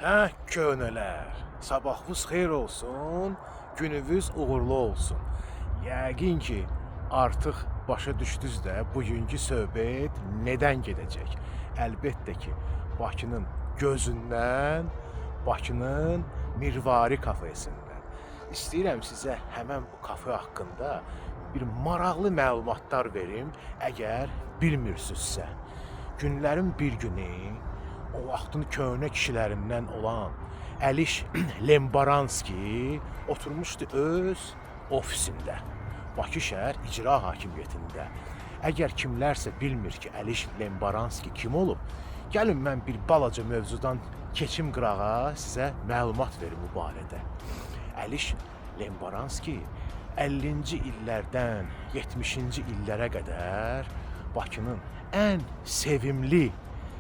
Hə, köhnələr, sabahınız xeyir olsun, gününüz uğurlu olsun. Yəqin ki, artıq başa düşdünüz də bugünkü söhbət nədən gedəcək. Əlbəttə ki, Bakının gözündən, Bakının Mirvari kafesindən. İstəyirəm sizə həmən bu kafe haqqında bir maraqlı məlumatlar verim, əgər bilmirsinizsə. Günlərin bir günü o vaxtın köhnə kişilərindən olan Əliş Lembaranski oturmuşdu öz ofisində. Bakı şəhər İcra Hakimiyyətində. Əgər kimlərsə bilmir ki, Əliş Lembaranski kim olub, gəlin mən bir balaca mövzudan keçim qırağa, sizə məlumat verim bu barədə. Əliş Lembaranski 50-ci illərdən 70-ci illərə qədər Bakının ən sevimli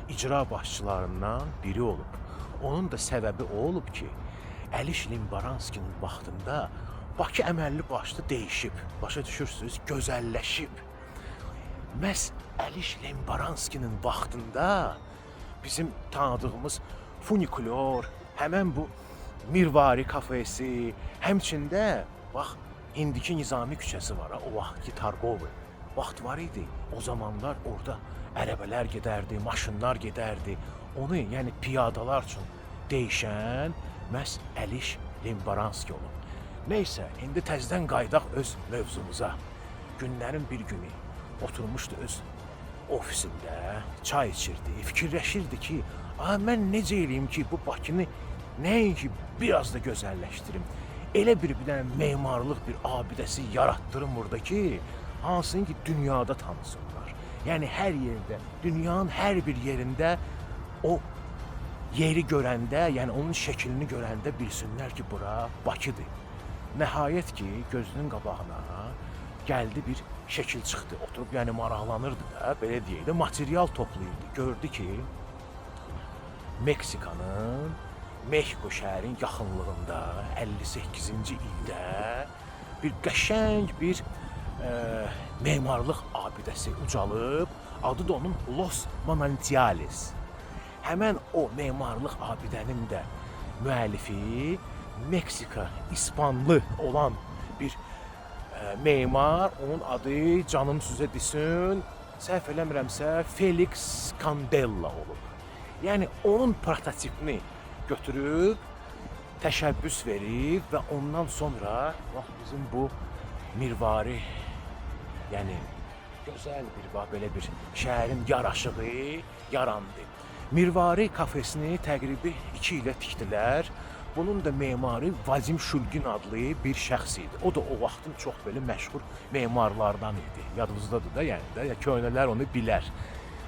icra başçılarından biri olub. Onun da səbəbi o olub ki, Əliş Limbaranskinin vaxtında Bakı əməlli başlı dəyişib, başa düşürsüz, gözəlləşib. Məhz Əliş Lembaranskinin vaxtında bizim tanıdığımız funikulyor, həmən bu Mirvari kafesi, həmçində bax indiki Nizami küçəsi var, ha, o vaxtki Targovi. Vaxt var idi. O zamanlar orada ərəbələr gedərdi, maşınlar gedərdi. Onu, yəni piyadalar üçün dəyişən məhz Əliş Lembaranski olub. Neysə, indi təzədən qayıdaq öz mövzumuza. Günlərin bir günü oturmuşdu öz ofisində, çay içirdi, fikirləşirdi ki, "A mən necə eləyim ki, bu Bakını nəinki biraz da gözəlləşdirim. Elə bir dənə memarlıq bir abidəsi yaratdırım burada ki, hansını ki dünyada tanısınlar. Yəni hər yerdə, dünyanın hər bir yerində o yeri görəndə, yəni onun şəklini görəndə bilsinlər ki, bura Bakıdır. Nəhayət ki, gözünün qabağına gəldi bir şəkil çıxdı. Oturub yəni maraqlanırdı da, belə deyək də, material toplayırdı. Gördü ki, Meksikanın Mexiko şəhərinin yaxınlığında 58-ci ildə bir qəşəng bir memarlıq abidəsi ucalıb. Adı da onun Los Manantiales. Həmən o memarlıq abidənin də müəllifi Meksika İspanlı olan bir memar, onun adı canım sizə desin, səhv eləmirəmsə Felix Candela olub. Yəni onun prototipini götürüb təşəbbüs verib və ondan sonra bax bizim bu Mirvari, yəni gözəl bir bax belə bir şəhərin yaraşığı yarandı. Mirvari kafesini təqribi 2 ilə tikdilər. Bunun da memarı Vadim Şulgin adlı bir şəxs idi. O da o vaxtın çox belə məşhur memarlardan idi. Yadınızdadır da, yəni də, ya köhnələr onu bilər.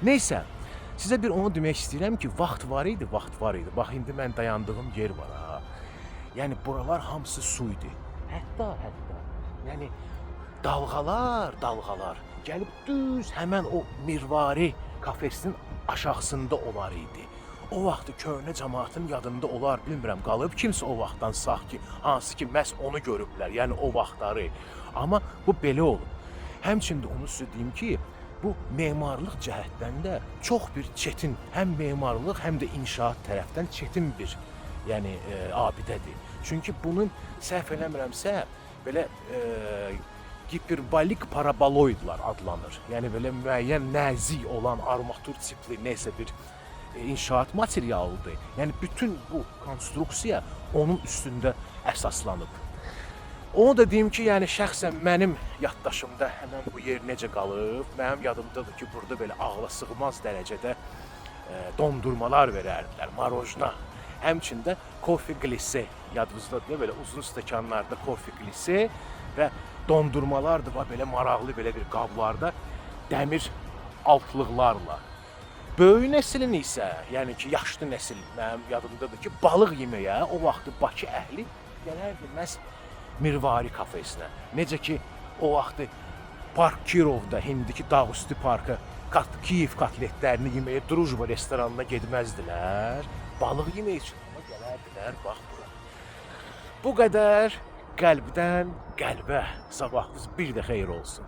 Neysə, sizə bir onu demək istəyirəm ki, vaxt var idi, vaxt var idi. Bax indi mən dayandığım yer var ha. Yəni buralar hamısı su idi. Hətta, yəni dalğalar, dalğalar gəlib düz həmən o Mirvari kafesinin aşağısında olar idi. O vaxtı köhnə cəmaatın yadında olar, bilmirəm, qalıb kimsə o vaxtdan sağ ki, hansı ki məhz onu görüblər, yəni o vaxtları. Amma bu belə olub. Həmçində onu sizə deyim ki, bu memarlıq cəhətdən də çox bir çətin, həm memarlıq, həm də inşaat tərəfdən çətin bir yəni abidədir. Çünki bunun səhv eləmirəmsə belə hiperbolik paraboloidlar adlanır. Yəni belə müəyyən nəzik olan armatur tipli nəsə bir inşaat materialıdır. Yəni bütün bu konstruksiya onun üstündə əsaslanıb. Onu da deyim ki, yəni şəxsən mənim yaddaşımda həmən bu yer necə qalıb, mənim yadımdadır ki, burada belə ağla sığmaz dərəcədə dondurmalar verərdilər, marojna. Həmçində kofe glisse, yadınızdadır, belə uzun stəkanlarda kofe glisse və dondurmalar da var belə maraqlı belə bir qablarda dəmir altlıqlarla. Böyük nəslin isə, yəni ki, yaşlı nəsil mənim yadımdadır ki, balıq yeməyə o vaxtı Bakı əhli gələrdi məhz Mirvari kafesinə. Necə ki, o vaxtı Park Kirovda, indiki Dağüstü parka Kiyev kotletlərini yeməyə Drujba restoranına getməzdilər. Balıq yemək üçün amma gələrdilər bax bura. Bu qədər qəlbdən qəlbə. Sabahınız bir də xeyir olsun.